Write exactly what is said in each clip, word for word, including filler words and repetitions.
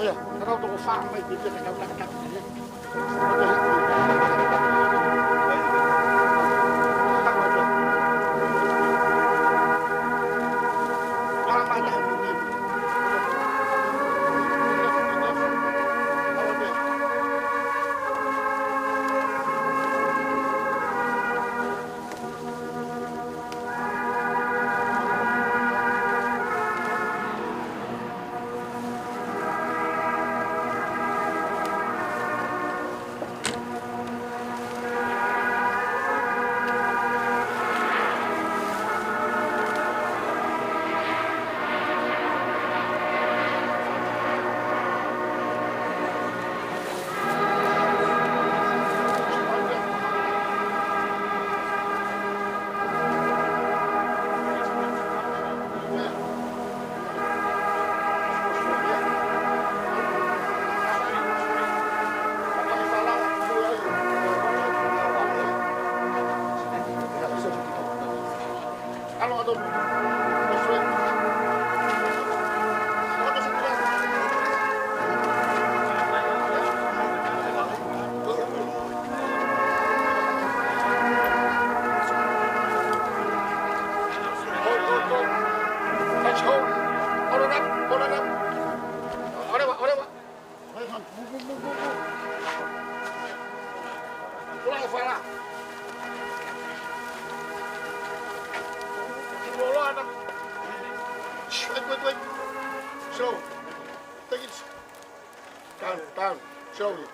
Ka tau toko fā mai pē, pea tau takitaki pē. Touch, hold. Hold it up, hold it up. Hold it up, hold it up. Pull out the fire. Pull out the. Wait, wait, wait. Slow. Take it. Down, down. Slowly.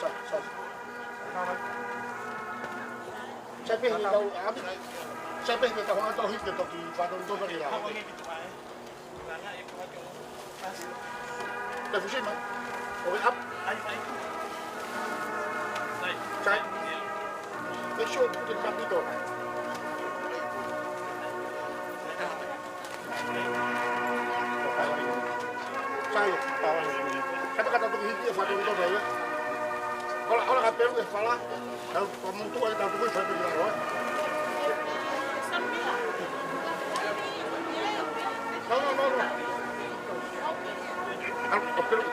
Sai, sai. Sai pē he tau, ʻapi. Sai pē he tau, ʻa tau hiki toki fatongia ki lalo. Tau fusi mai. ʻOi, up. Sai. Make sure you put the capital. Sai, sai. Kata kata tuku hiki e fatongia ia. Hola, hola, ka pelu e fala. Tau, tau mutu ai, tau tuku e fatongia ia. No, no, no, no. Tau, tau pelu.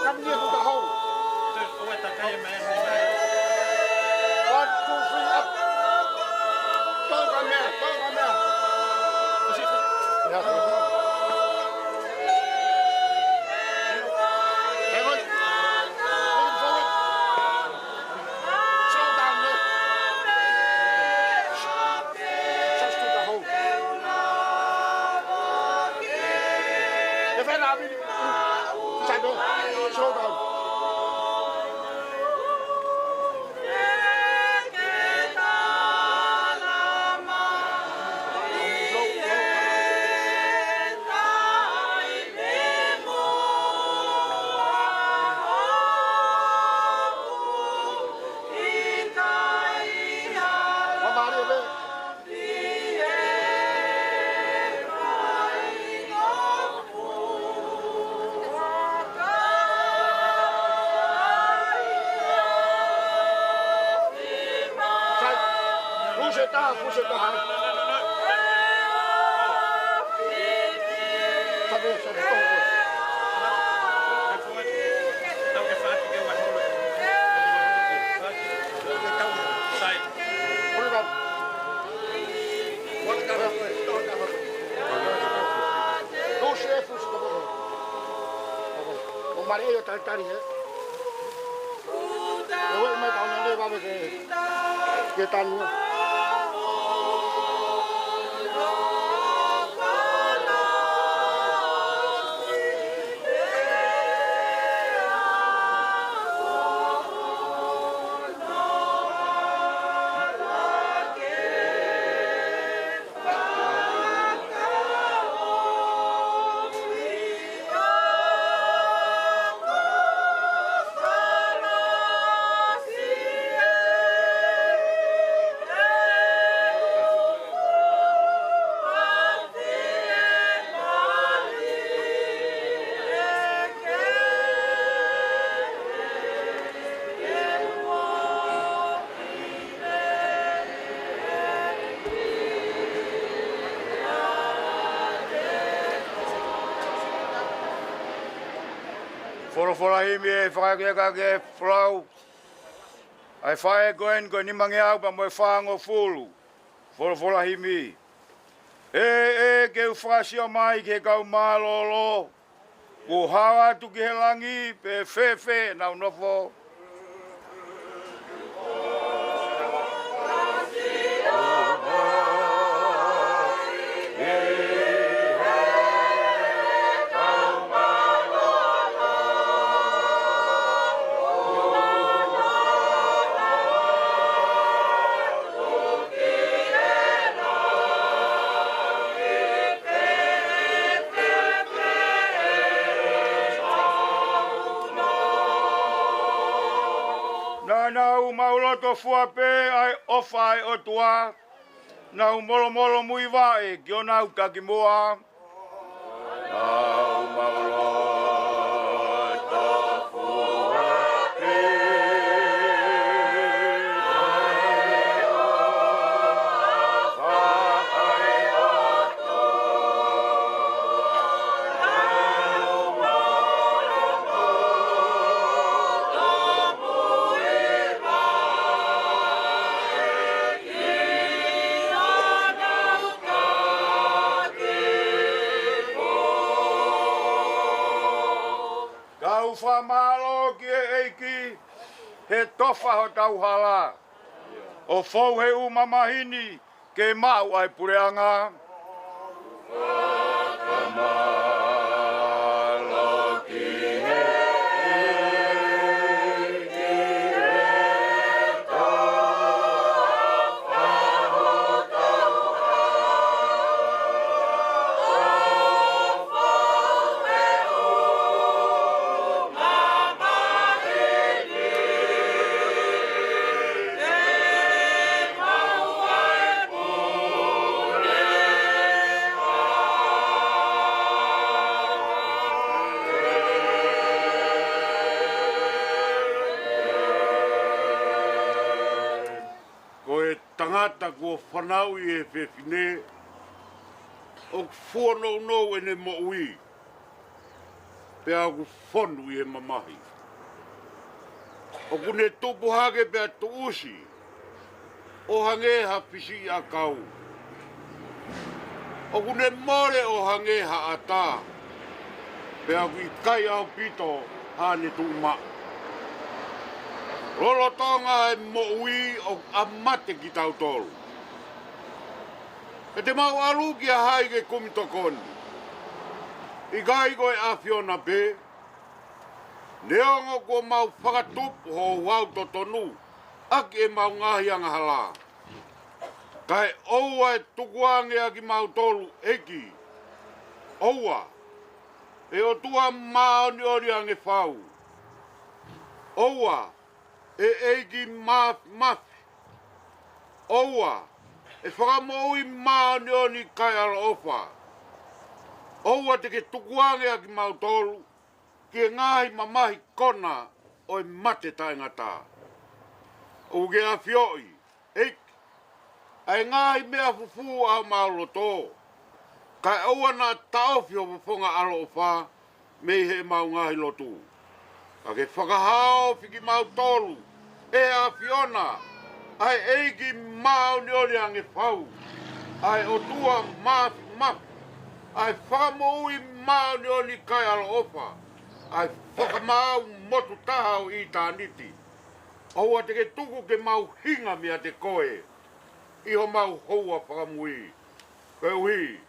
Come here to the hole. One, two, three, up. Don't come here, don't come here. Hang on. Looking forward. Slow down, man. Just to the hole. If I not really, slow down. Pare ia talitali he. E ueʻi mai tau na le vave ke, ke tanu. Folofola himi ʻe fakakeaka ke folau. ʻA e faʻē ko eni ko e nimangeau pea mo e fāngofulu. Folofola himi. ʻE, ʻe, ke u fakasio mai ki he kau mālōlō. Kuo hao atu ki he langi pe fēfē ʻenau nofo. Naʻa nau maʻuloto fua pē ʻa e ʻofa ʻa e ʻOtua. Nau molomolo muivaʻe ki honau takimuʻa. Nau maʻuloto fua pē ʻa e ʻofa ʻa e ʻOtua. Nau molomolo muivaʻe Kau fakamālō ki he ʻEiki he tofa hotau hala. ʻO fou he ʻū mamahi ni ke maʻu ʻa e puleʻanga. Ko e tangata kuo fanauʻi ʻe he fefine, ʻoku fuonounou ʻene moʻui, pea ʻoku fonu ʻi he mamahi. ʻOku ne tupu hake pea tuʻusi, ʻo hangē ha fisiʻiʻakau. ʻOku ne mole ʻo hangē ha ʻatā, pea ʻoku ʻikai ʻaupito haʻane tuʻumaʻu. Lolotonga e moʻui ʻoku ʻa mate kitautolu. Pea te mau ʻalu kia hai ke kumi tokoni? ʻIkai ko e ʻAfiona pē? Neongo kuo mau fakatupu ho ouau totonu ʻaki ʻemau ngaahi angahala, kae ʻoua ʻe tukuange ʻa kimautolu, ʻEiki. ʻOua, ʻe ʻOtua māʻoniʻoni ange fau. ʻOua, ʻe ʻEiki māfimafi. ʻOua, ʻe Fakamoʻui māʻoniʻoni kae ʻaloʻofa. ʻOua te ke tukuange ʻa kimautolu ki he ngaahi mamahi kona ʻo e mate taʻengata. ʻOku ke ʻafioʻi, ʻEiki, ʻa e ngaahi meʻa fufū ʻa homau loto, kae ʻoua naʻa taʻofi ho fofonga ʻaloʻofa mei heʻemau ngaahi lotu. Ka ke fakahaofi kimautolu ʻe he ʻAfiona, ʻa e ʻEiki māʻoniʻoni ange fau, ʻa e ʻOtua māfimafi, ʻa e Fakamoʻui māʻoniʻoni kae ʻaloʻofa, ʻa e fakamaau motu taha ʻo ʻitāniti. ʻOua te ke tuku ke mau hinga meiate koe ʻi homau houa fakamui, koeʻuhi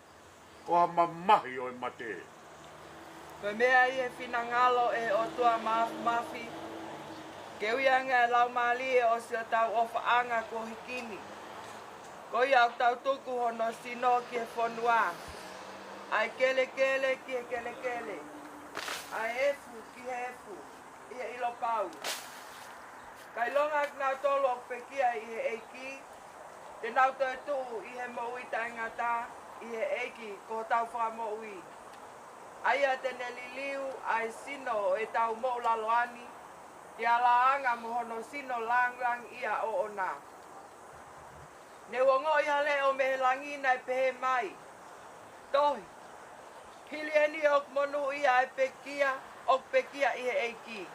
ko ha mamahi ʻo e mate. Ko e meʻa ʻi he finangalo ʻo e ʻOtua Māfimafi, ke ui ange ʻa e laumālie ʻo siʻotau ʻofaʻanga kuo hiki ni. Ko ia ʻoku tau tuku hono sino ki he fonua, ʻa e kelekele ki he kelekele, ʻa e efu ki he efu, ʻi he ʻilo pau. Ka ʻilonga kinautolu ʻoku pekia ʻi he ʻEiki, te nau toetuʻu ʻi he moʻui taʻengata ʻi he ʻEiki ko hotau Fakamoʻui, ʻa ia te ne liliu ʻa e sino ʻo ʻetau moʻulaloa ni ki he laʻanga mo hono sino lāngilangiʻia ʻoʻona. Ne u ongoʻi ha leʻo mei he langi naʻe pehē mai, Tohi, hili eni ʻoku monūʻia ʻa e pekia ʻoku pekia ʻi he ʻEiki.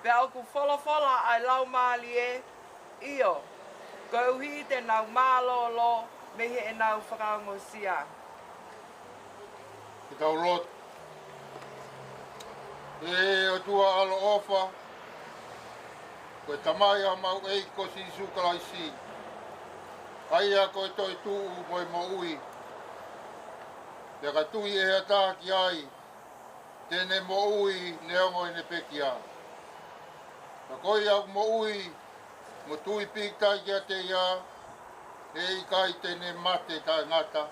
Pea ʻoku folofola ʻa e Laumālie, ʻio, koeʻuhi te nau mālōlō mei heʻenau fakaongosia. Ke tau lotu. ʻE ʻOtua ʻaloʻofa, ko e Tamai ʻa homau ʻEiki ko Sīsū Kalaisi, ʻa ia ko e toetuʻu mo e moʻui. Pea ka tui ʻe ha taha ki ai, te ne moʻui neongo ʻene pekia. Ka ko ia ʻoku moʻui mo tui pīkitai kiate ia, heʻikai te ne mate taʻengata.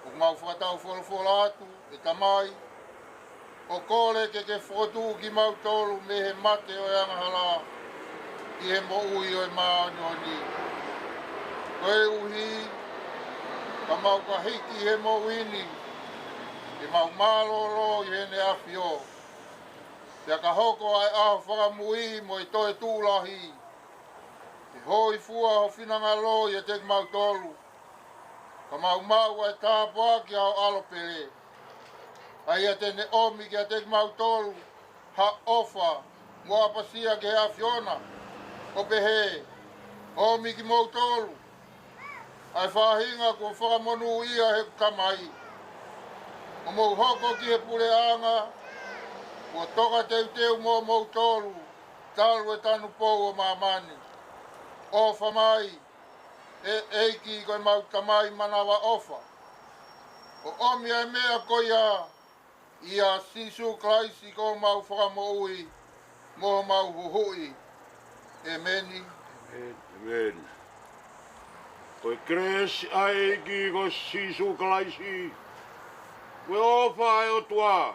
ʻOku mau fakatau folofola atu, ʻe Tamai, ʻo kole ke ke fokotuʻu kimautolu mei he mate ʻo e angahala ki he moʻui ʻo e māʻoniʻoni. Koeʻuhi ka mau ka hiki he moʻui ni, ke mau mālōlō ʻi heʻene ʻAfio. Pea ka hoko ʻa e ʻaho fakamui mo e toetuʻu lahi, ke hōifua ho finangalo ʻiate kimautolu, ka mau maʻu ʻa e tāpuaki ʻa ho ʻAlo pele, ʻa ia te ne ʻomi kiate kimautolu ha ʻofa mo ʻapasia ki he ʻAfiona, ʻo pehē, ʻOmi kimoutolu, ʻa e faʻahinga kuo fakamonūʻia ʻe heʻeku Tamai, ʻo mou hoko ki he puleʻanga kuo toka teuteu moʻomoutolu talu e tanupou ʻo māmani. ʻOfa mai, ʻe ʻEiki ko ʻemau Tamai manavaʻofa, ʻo ʻomi ʻa e meʻa ko ia ʻia Sīsū Kalaisi ko homau Fakamoʻui mo homau Huhuʻi. ʻEmeni. ʻEmeni. Ko e kelesi ʻa e ʻEiki ko Sīsū Kalaisi, ko e ʻofa ʻa e ʻOtua,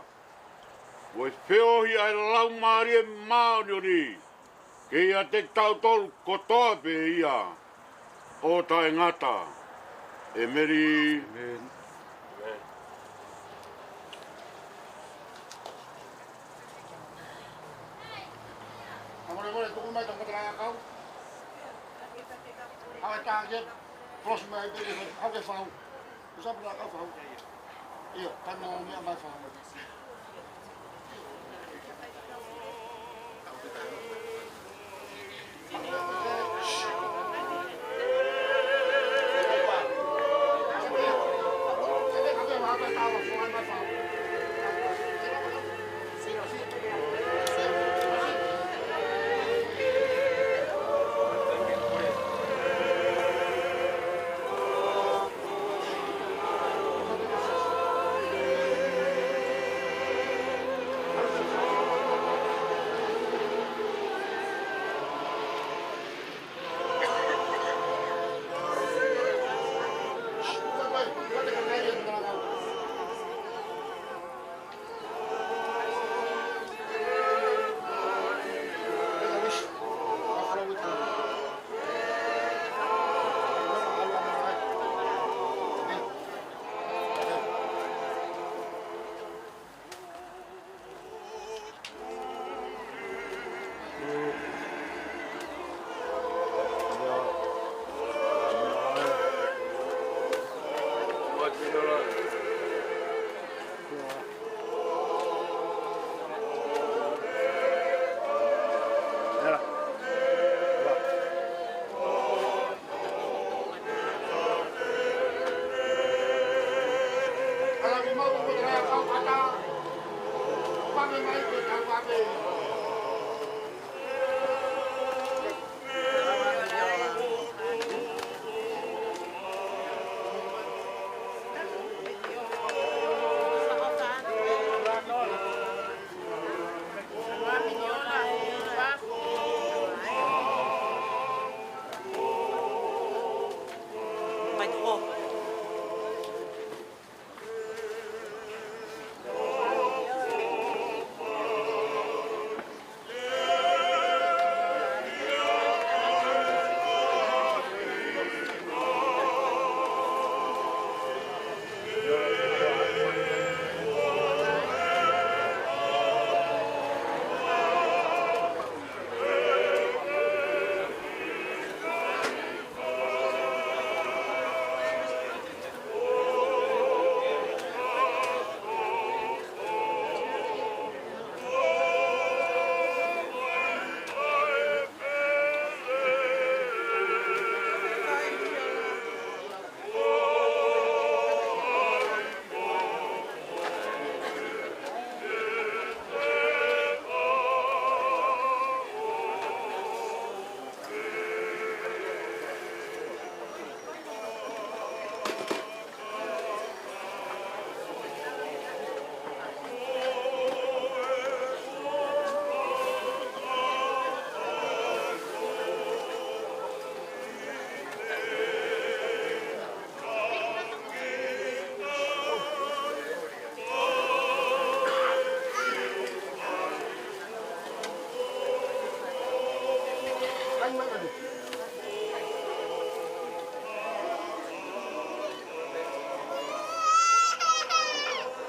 ko e feohi ʻa e Laumālie Māʻoniʻoni, ke ʻiate kitautolu kotoa pē ia ʻo taʻengata. ʻEmeni. ʻEmeni. Ka mole mole, tuku mai tangata la kau. Awe ta ke, plus mai pē, au ke fau. Usa pula kau fau. Ia, kama o mea mai fau.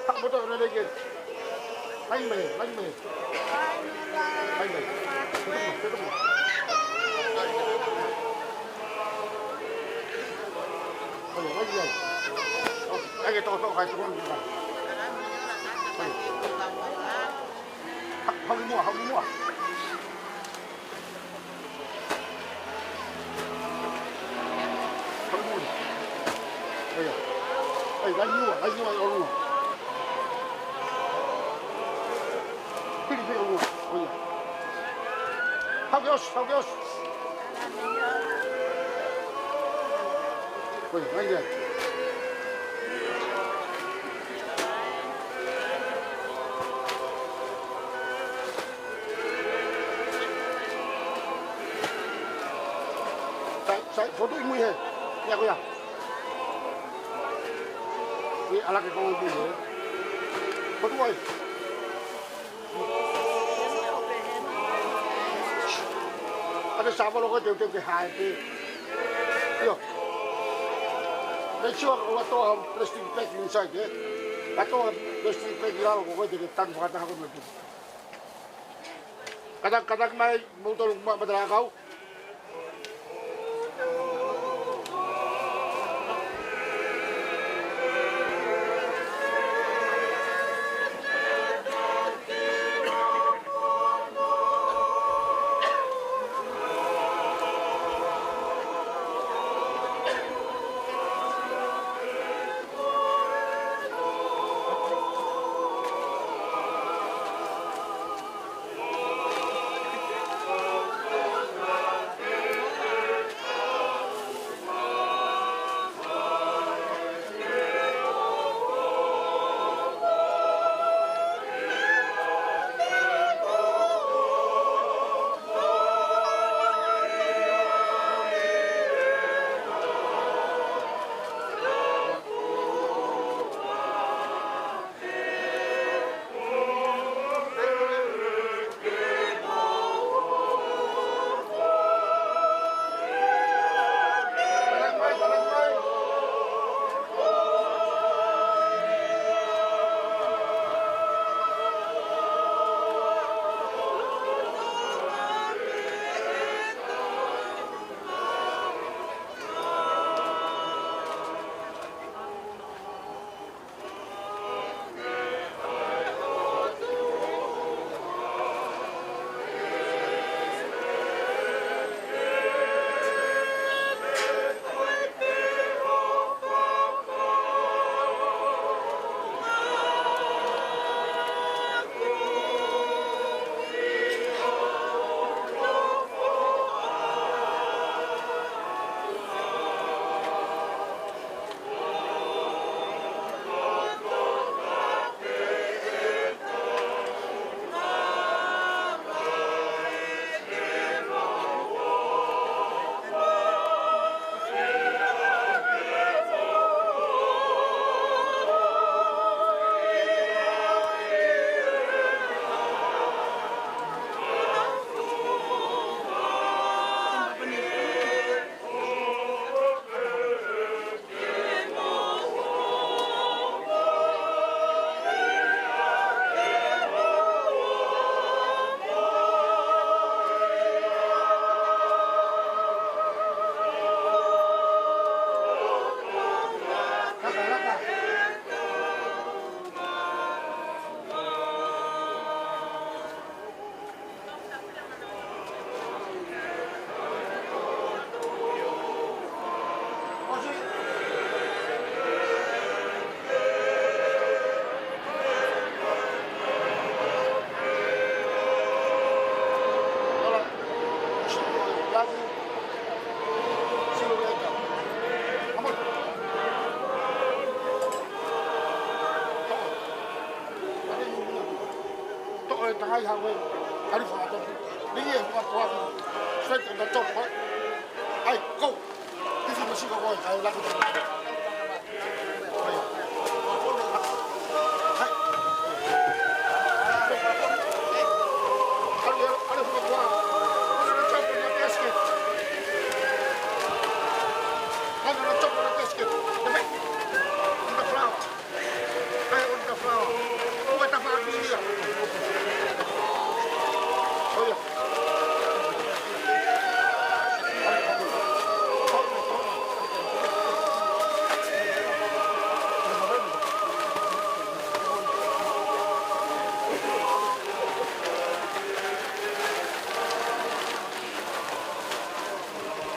Haʻu moutolu ʻo lele ki ai. Langi mai, langi mai. Langi mai. Tutupu, tutupu. Hoi, langi mai. ʻO, ʻai ke tokotoko kai tuku ni. Hoi. Ha, haʻu muʻa, haʻu muʻa. Haʻu muʻa. ʻAi, ʻai, langi muʻa, langi muʻa ʻi ʻolunga. Pili pē ʻolunga. ʻOia. Haʻu ke ʻosi, haʻu ke ʻosi. ʻOia, langi ai. Sai, sai, fotu ʻi mui hē. Ia ko ia. Ui, ala ke kau ʻi mui hē. Fotu ai. ʻA e sāvolo ko e teuteu ke hae pē. ʻIo. Make sure ʻoua ʻe toʻo ha plastic bag inside, ē. ʻOua ʻe toʻo ha plastic bag ʻi lalo ko ē te ke tanu fakataha ko ē mo e putu. Kātaki, kātaki mai, moutolu ma-, matala kau. Tangai hau e, kali fakato. Ni e fakapoaki. Straight on the top, right? Ai, go. This is machine gun, I like it. Ai. Ai. Kali, kali fakapoaki. I'm gonna jump on the casket. I'm gonna jump on the casket. The back. In the front. Ai, on the floor. Ua tafaʻaki ia. ʻO ia.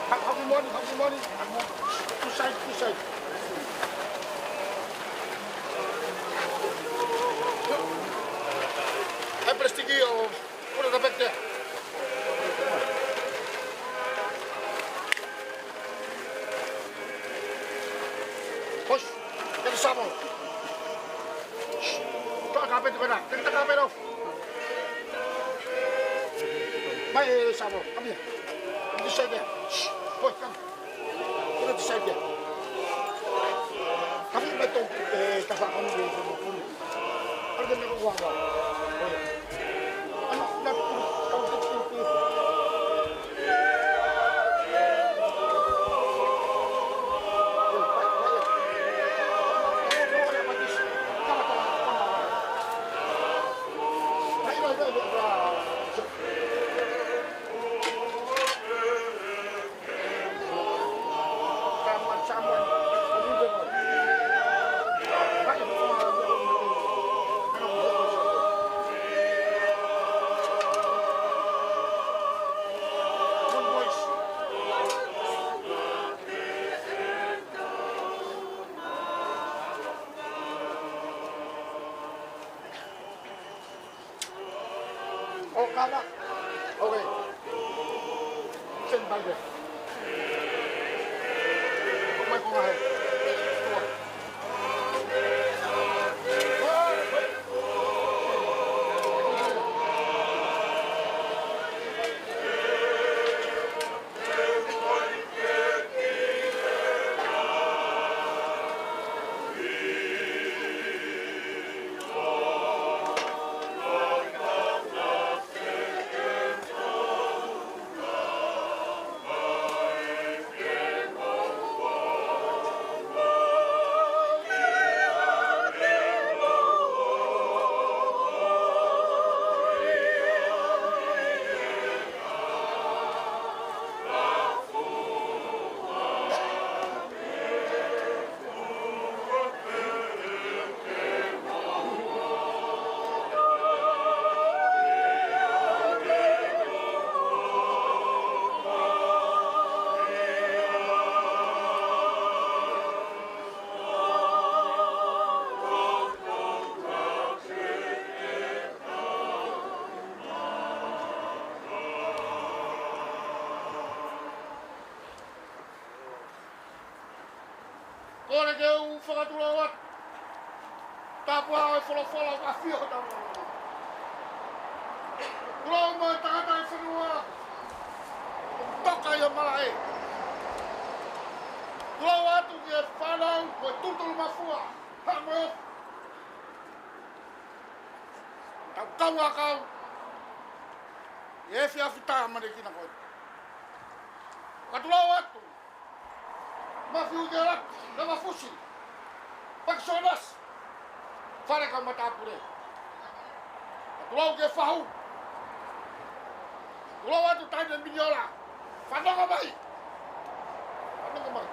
Ha-, haʻu ki moni, haʻu ki moni. Two side, two side. Hai plastic ʻo, put it back there. Push. Get the shovel. Shh. Toʻo e kāpeti ko ena. Take the carpet off. Mai e shovel. Come here. Put it beside there. Shh. Boy, come. Put it beside there. Come here, my dog. Eh, tafaʻaki ʻo e, ʻo e, ʻo e. Are the metal one. Oh, yeah. ʻO kava. Okay. Stand by there. Mai ko e ngaahi. Kole ke u fakatulou atu. Tāpuhā ʻo e folofola ʻoku ʻafio hotau. Tulou mo e tangata ʻi he fonua. Toka ʻi he malaʻe. Tulou atu ki he fānau mo e tutulu mafua. Haʻamo e tau kau a kau. ʻI he efiafi tāmanekina ko ē. Fakatulou atu. Mafiu ke laki, lava fusi. Pakisonasi. Fale kau matāpule. Tulou ke fahu. Tulou atu taimi ʻe miniola. Fanongo mai. Fanongo mai.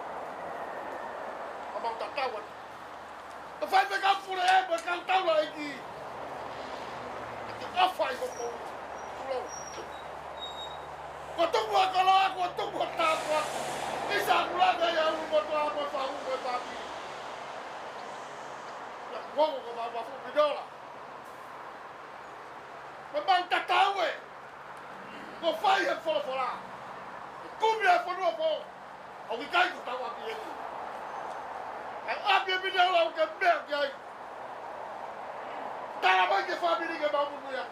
Ka mau tatau atu. Ka fai pē kau pule ē, mo e kau taulaʻeiki. Ke ʻofa ʻi hoʻo tulou. Ko tupu a koloa, ko tupu a tāpuaki. ʻIsa kulaka ia ulu mo tua mo fahu mo papi. Ia kuongo ko mau mafu miniola. Ko mau tatau ē. Ko fai he folofola. Kumi e fonua foʻou. ʻOku ʻikai ko tau ʻapi ē. ʻE ʻapi e miniola ʻoku ke meʻa ki ai. Tala mai ki he fāmili ke mau munuia.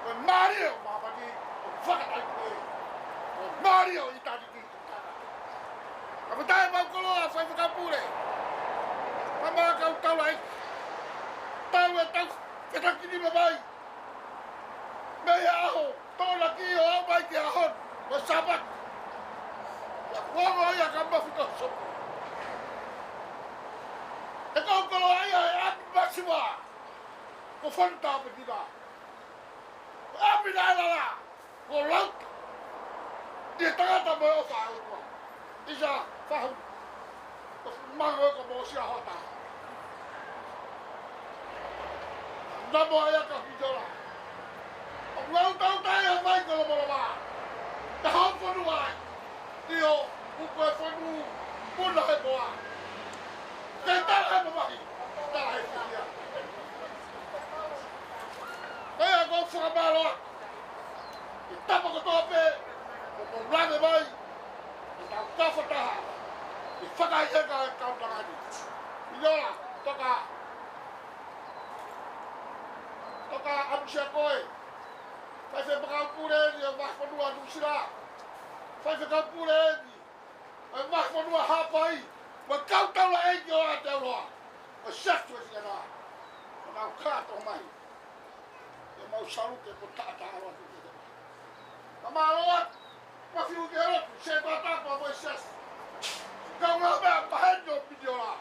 Ko e mālie ʻo māmani, ko e fakataimi pē. Ko e mālie ʻo ʻitāniti. Ka ko e taʻe mau koloa, faifekau pule. Mama kau taulaʻeiki. Tau e tau, ke taki ni mai. Mei he ʻaho, tōnaki ʻo aʻu mai ki he ʻaho, ko e Sāpate. Ia kuonga ia ka mafuta sopu. He kau koloa ia e ʻapi masiva. Ko Fonu Tāpetipa. ʻApi naʻe lala, ko Lauta. ʻI he tangata mo e ʻofa ʻa e ʻOtua. ʻIsa Fahu. Ko Fuʻu Mango ko Mōsia Hota. Namo ia ka Fitiola. ʻOku lau tau tai a mai ko Lomoloa. Ka hau fonua ai. ʻIo, ʻoku ko e fonu, puna he moa. Kei tala he mamahi, tala he filia. Ko ia ʻoku ou fakamālō atu. ʻI he tapa kotoa pē, ʻoku mou lave mai, ʻi he tau kafataha, ʻi he fakaʻikaiʻi e kaunanga ni. ʻIo, toka, toka ʻamusia koe. Faifekau pule eni ʻo e vahefonua Nuʻusila. Faifekau pule eni ʻo e vahefonua Haʻapai. Mo e kau taulaʻeiki ʻo Aotearoa. Mo e Siasi Uēsiliana. Mo nau kātoa mai. ʻIo mau salute ko taʻataʻalo atu. Ka mālō atu. Mafiu ke lotu, se tata pa mo e Siasi. Kau lau mea paheni ʻo Pidiola.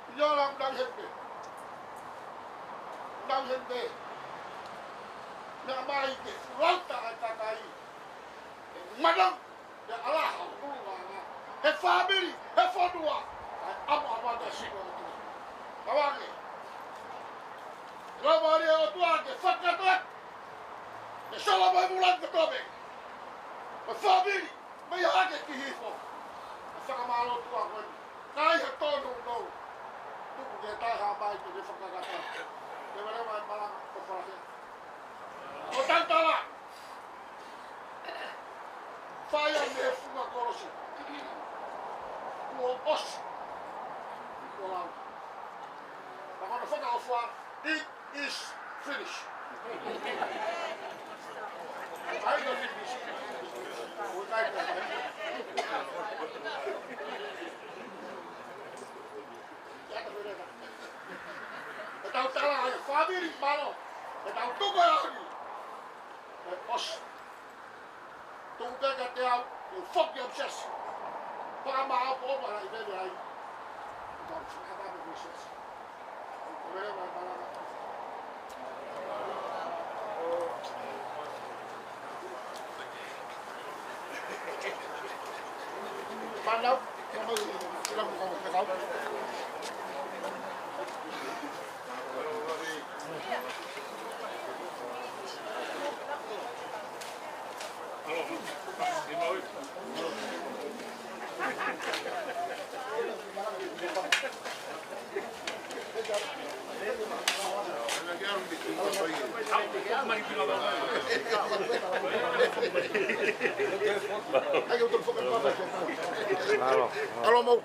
Pidiola unau hempe. Unau hempe. Meʻa mai ke fulau ta ai kakai. ʻE manau, ʻe alaha ʻo ʻulungaanga. He fāmili, he fonua. ʻAi amo amo ata sino atu. Kawange. Lava lia ʻOtua ke fakatoa. ʻE sala mai mula ke tope. Ko e fāmili, mai hake ki hifo. ʻE fakamālō atu ʻa koe. Kai ha tonu nou. Tuku ke tai ha mai ke ne fakakata. Ke vale mai malanga ko fahia. Ko tantala. Fai ʻa e funga kolosi. Kuo ʻosi. Kuo lau. Ka mana fakaʻofoa. It is finished. ʻAi ka finish. ʻOku ʻikai ka finish. ʻE tau tala ai, fāmili, mālō. ʻE tau tuku e ʻaho ni. ʻE ʻosi. Tuku pē kiate au, ʻe foki au Siasi. Fakamāʻopoʻopo ʻa e ʻi veve ai. Tau fakatama mo Siasi. Ko e leva e malanga. Fānau, Alo, alo.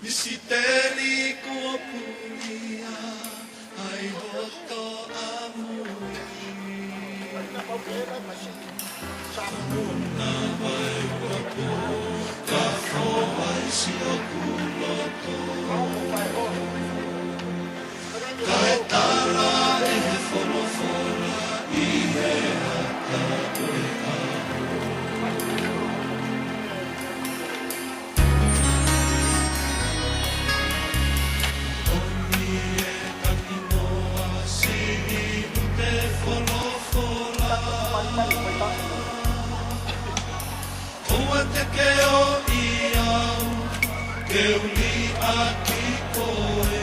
Misiteli kuo pulia ai hoto ʻamui. Kae tala ʻe he folofola ʻi he ʻata ʻo e ʻaho. ʻOmi e taki noa siʻi ʻute folofola. ʻOua te ke ʻoʻi au, ke u liʻaki koe.